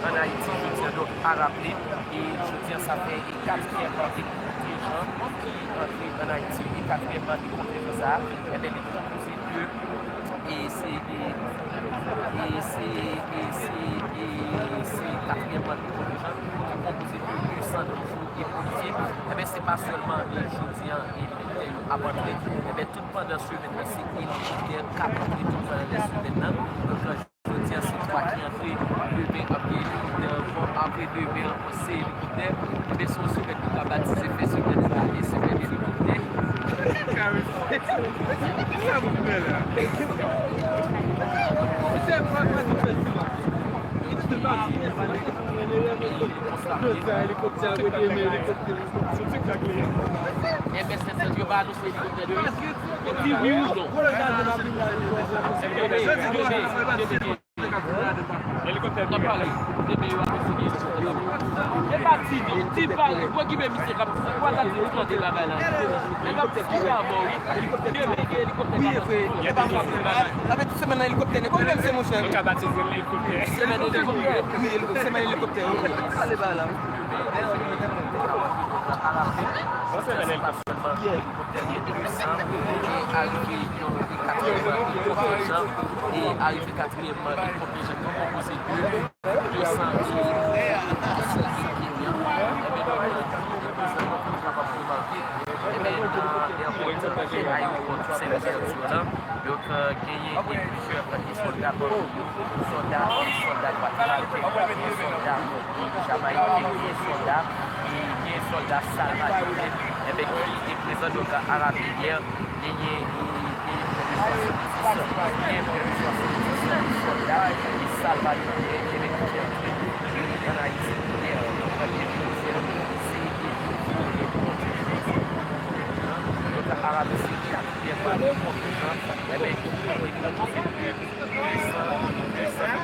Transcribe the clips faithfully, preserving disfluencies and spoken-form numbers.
Ann Ayiti, jodi a, donk, a raple, e jodi a, sa fè e katriyèm an, e kontinjan ki antre ann Ayiti, e katriyèm an, e kontinjan sa a, ebyen, li konpoze de, e se, e, e se, e se, e se katriyèm an, e kontinjan ki konpoze de de san douz jou, e polisye, ebyen, se pa sèlman, e jodi a, e militè yo ap antre, ebyen, tout pandan semèn nan, se elikoptè k ap antre tout pandan semèn nan. Donk, jodi a, se twa ki antre, demen ap gen elikoptè ankò, apre demen ankò, se elikoptè. Ebyen, se yon semèn nou ka batize fè semèn sa a, e semèn elikoptè. Sa pou fè la. Misye pa, pa di fè sa. Ebyen, se sèt yo pa anonse elikoptè de wi. Di wi ou non. Elikoptè. N ap pale. Demen yo anonse gen elikoptè. E pa di non, di pale. Okipe misye k ap di sa. Kwa sa ti tande bagay la. Nèg ap diskite avè w, wi. Demen gen elikoptè k ap antre. E pa m k ap di bagay. Sa fè tout semèn nan elikoptè, nèg. Ou menm se monchè. Nou ka batize l elikoptè. Semèn elikoptè. Wi, elikoptè, semèn elikoptè, wi. Pale ba la. Bon semèn elikoptè. Elikoptè de san, e arive yon elikoptè katriyèm an, e kontinjan, e arive katriyèm an, e kontinjan ki konpoze de de san e, e kenyan. Ebyen, donk, e prezan, donk, nou kapab remake, ebyen, nan èpòt, e ayewopò Toussaint Louverture la, donk, genyen, e plizyè, e sòlda, sòlda, e sòlda Gwadloup, e sòlda, e Jamayiken, e sòlda, e gen sòlda Salvadoryen, ebyen, ki te prezan, donk, a raple yè, genyen, e, e, plis de swasanndis, genyen plis de swasanndis sòlda, e Salvadoryen, ebyen, ki te antre, e ann Ayiti, yè, donk, ebyen, jodi a, se, e, e, e, donk, Arabi Soudit, katriyèm kontinjan, ebyen, ki, e, konpoze de de san, de san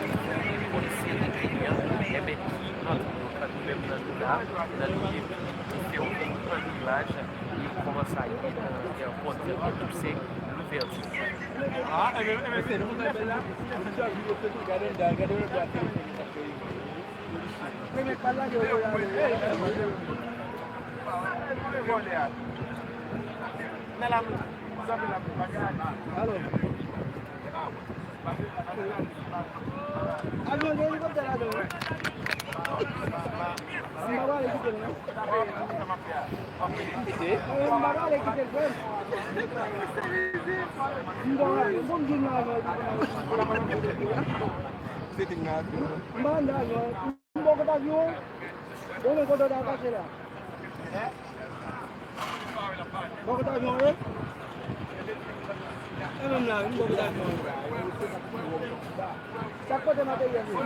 polisye kenyan, ebyen, ki la, nan liye pou fè yon veyikil imaj, li kòmanse a gen nan pòtre tout se louvèti. Alo. Avyon gen elikoptè ladan l wi. M pa prale kite l non. M pa prale kite l frè m. M bon avyon, bon m vin nan avyon. M pa anndan avyon. M bò kote avyon an. Bon men kote w ta pase la. Bò kote avyon an ye? E menm la, m bò kote avyon an. Sa k pote materyèl yo?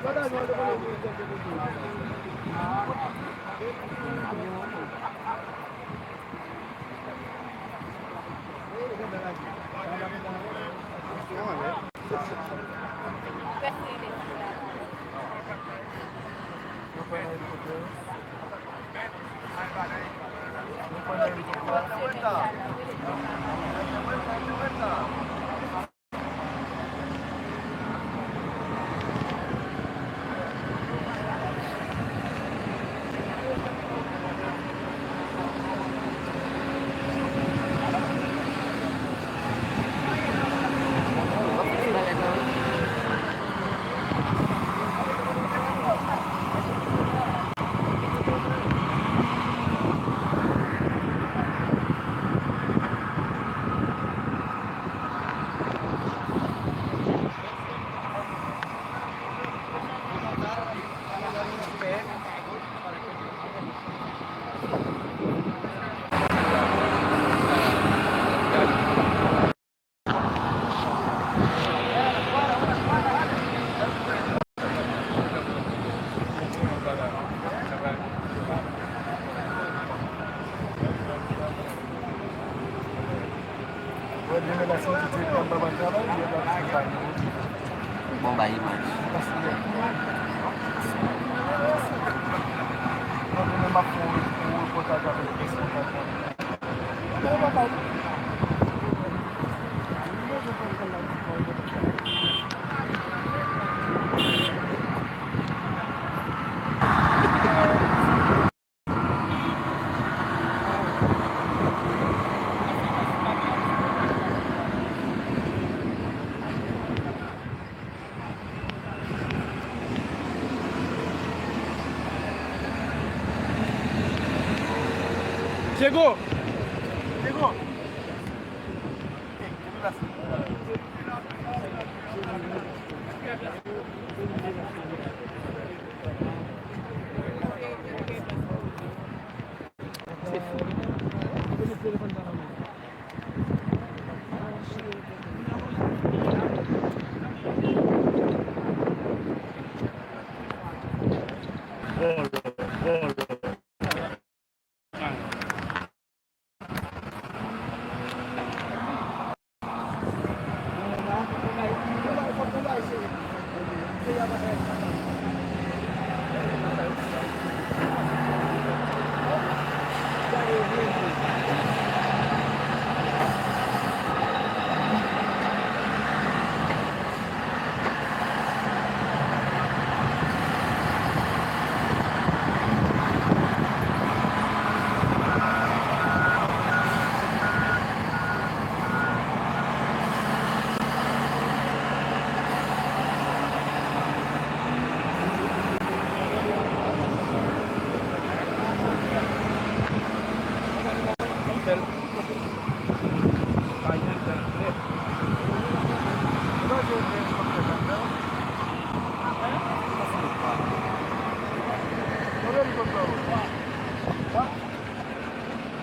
Bò kote avyon an te konnen. Bon, bay imaj. Diego! Diego!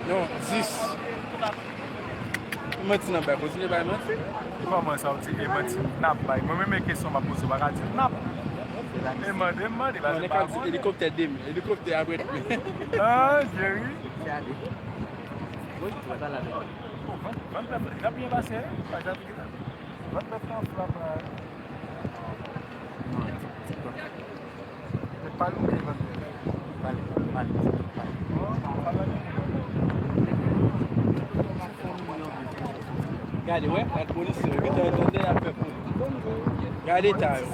Non, dis. Manti n ap bay, kontinye bay manti. Kòman sa w di e manti n ap bay? Mwen menm e kesyon m ap poze w, pa ka di n ap. E mande, m mande, paske m pa konnen. Elikoptè de m, elikoptè apre demen. Ah, Jerry. Vann, vann, vann, vann byen pase, wi. Pa jan figi la. Lòt bèf nan flap la. Non, ti, ti bèf. Se pa louke lòt bèf. Pale, pale, pale. Gade, wè, ak polisye yo gentan tande y ap fè pou li. Gade eta yo.